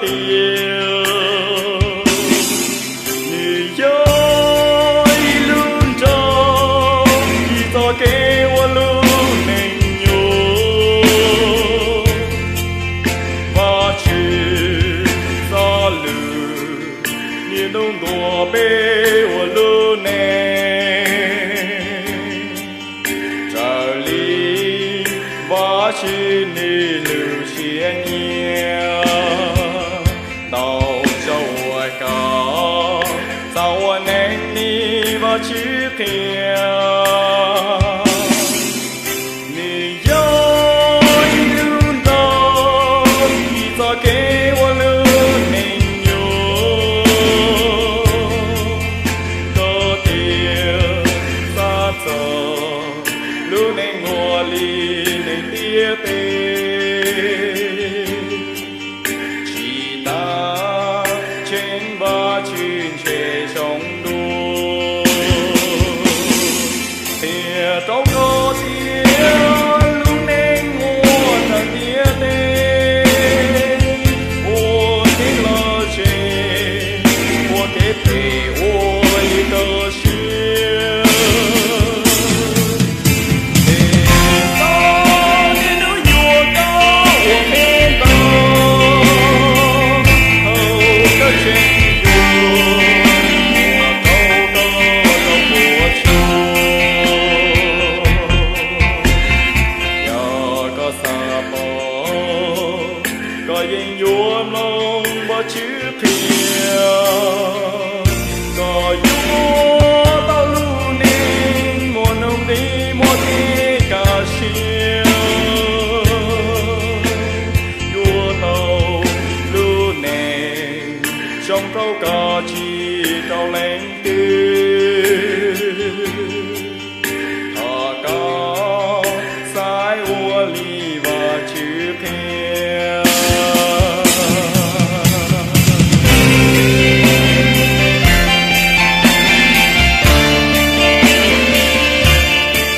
tiag. Nws yog ib lub nroog, ib txoj kev ua lub neej nyuaj. Vajtswv txoj lus niaj hnub ntuas peb ua lub neej. Raws li Vajtswv nws lub siab nyiam, ntau zaus ua kom txoj hau neej li Vajtswv qhia. Nws yog ib lub nroog, ib txoj kev ua lub neej nyuaj. Koj thiaj xav txog lub neej ua li neeg ntiaj teb. Tsis tas tseeb Vajtswv ntshe zoo dua, qhia rau koj tias lub neej ua neeg ntiaj teb, ua kev lom zem, ua kev phem ua li koj siab. Tes tau niaj hnub yuav koj ua qhev ntau, thaum koj tseem yuav, muab rau koj tau puas tsuaj. Yog koj xav pom, koj yeej yuav mloog Vajtswv qhia. Koj yuav tau lub neej muaj nuj nqis muaj kev kaj siab, yuav tau lub neej zoo rau koj tsis rau leej twg. Thov koj xaiv ua li